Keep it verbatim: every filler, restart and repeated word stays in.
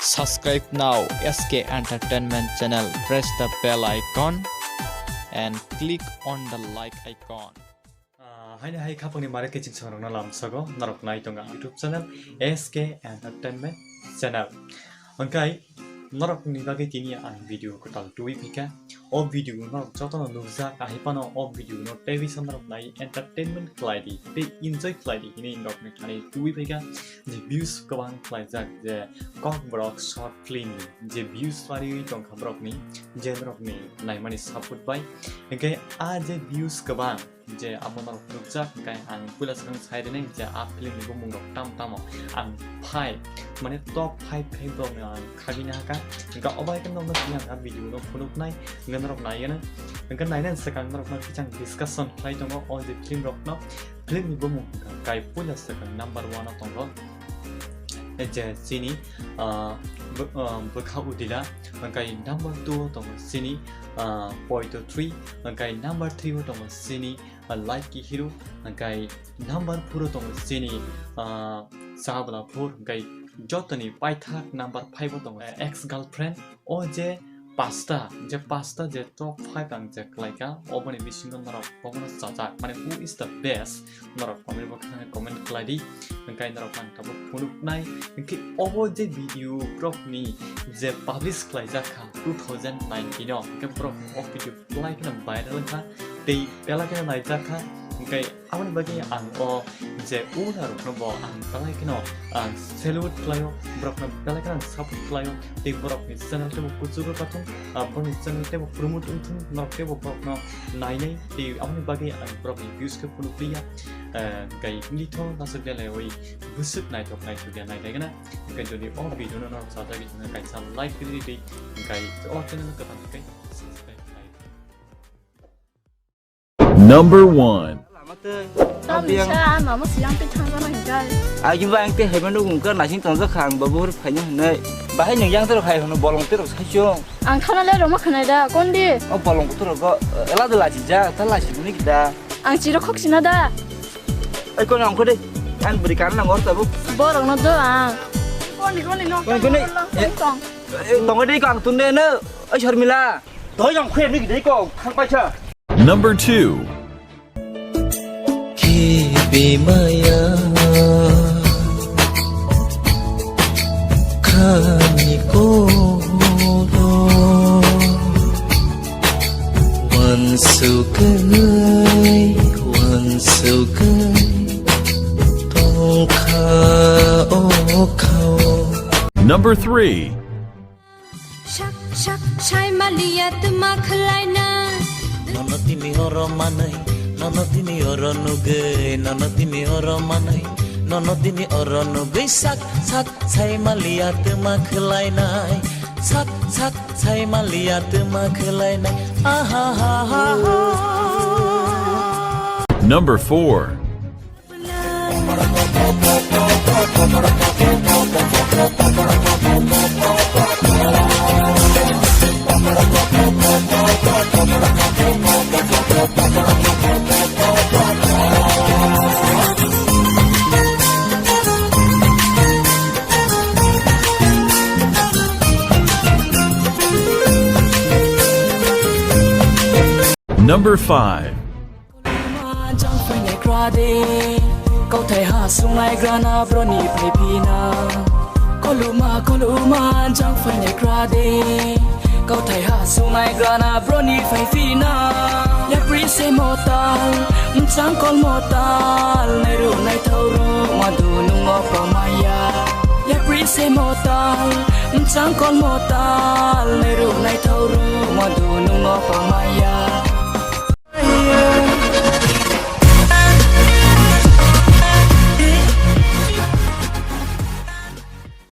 Subscribe now S K Entertainment channel. Press the bell icon and click on the like icon. Ah, haini hai khapangni mare kiching songrokno lamsogo norok nai tongo ang YouTube channel S K Entertainment channel. Hwnkhe norokni bagwi tini ang video kwtal tubui phaikha. O video norok jotono nukjak, ahai phano o video no tei bisa norok nai entertainment khlai di tei enjoy khlai di hinwi norokni thani tubui phaikha. Je views kwbang khlaijak je Kokborok short film je views lariwi tongkha borokni, je norokni naimani support bai. Hwnkhe a je views kwbang je abo norok nukjak, hwnkhe ang puila swkang sai rwnai je a film ni bumung rok tamo tamo ang phai, mane top five khe borokno ang khabina hakha. Hwnkhe obo hai khe norokno tini ang a video no phunuknai, hwnkhe norok naiyano, hwnkhe nainani swkang norokno kichang discussion khlai tongo o je film rokno. Film ni bumung hwnkhe kai puila swkang number one o tongo je chini, ah, bw-, ah, bwkha udila, hwnkhe number two o tongo chini, ah, poito three, hwnkhe number three o tongo chini, ah, Light Ki Hero, hwnkhe number four o tongo chini, ah, Chabla Phur, hwnkhe jotoni paithak number five o tongo, eh, Ex Girlfriend. O je pasta, je pasta je top five ang je khlaikha, oboni bisingo norok bobono chajak, mane who is the best? Norok comment box o comment khlai di, hwnkhe norok ang tabuk phunuknai. Hwnkhe obo je video borokni je publish khlaijak kha two thousand nineteen o, hwnkhe borok o video belai kheno viral wngkha tei belai kheno naijak kha, hwnkhe aboni bagwi ang o je owner rokno bo ang belai kheno ang salute khlaio, borokno belai kheno ang support khlaio, tei borokni channel teibo kuchugo kathung, ah, borokni channel teibo promote wngthung, norok teibo borokno nainai, tei aboni bagwi ang borokni views khe phunukliya, ah, hwnkhe nitho nasuk belai oi bwswk naithok naithok ya nailaigwna, hwnkhe jodi o video no norok chajagwi thangkha kaisa like rwdi, hwnkhe o channel no kwthang khe subscribe khlai. Number one. Lama tei. Tam bisa, mama siang tei thangna hingkai. Agi ba ang tei haiban rok ungkar nasing tongjak kha ang babu hor phaino hinai. Bahai nung yang terok hai hono bolong terok sai chong. Ang thana le roma khanai da, kondi? O bolong kutu rok, ela de lachi ja, ta lachi ni kita. Ang chiro khok sina da. Ai kono ang kode. Ang beri kan nang or tabu. Borok no do ang. Kondi, kondi no. Kondi, kondi. Eh, tong. Eh, tong de kang tunde no. Ai Sharmila. Doi jang khuyam ni gidei kok thang paisa. Number two. Khibi maya khani kodo wansugwi wansugwi tongkha o khao. Number three. Shak, shak, shai maliya tuma khwlaina. Nono tini oro manwi, nono tini oro nugwi, nono tini oro manwi, nono tini oro nugwi. Sak, sak, shai maliya tuma khwlainai. Sak, sak, shai maliya tuma khwlainai. Aha, ha, ha, ha. Number four. Number five. Koloma jang phainai kra de, kauthai ha sungnai grana broni phai phina. Koloma, koloma jang phainai kra de, kauthai ha sungnai grana broni phai phina. Yapri se motal, mchang kol motal, nairu naithau ru madu nungo pamaya. Yapri se motal, mchang kol motal, nairu naithau ru madu nungo pamaya.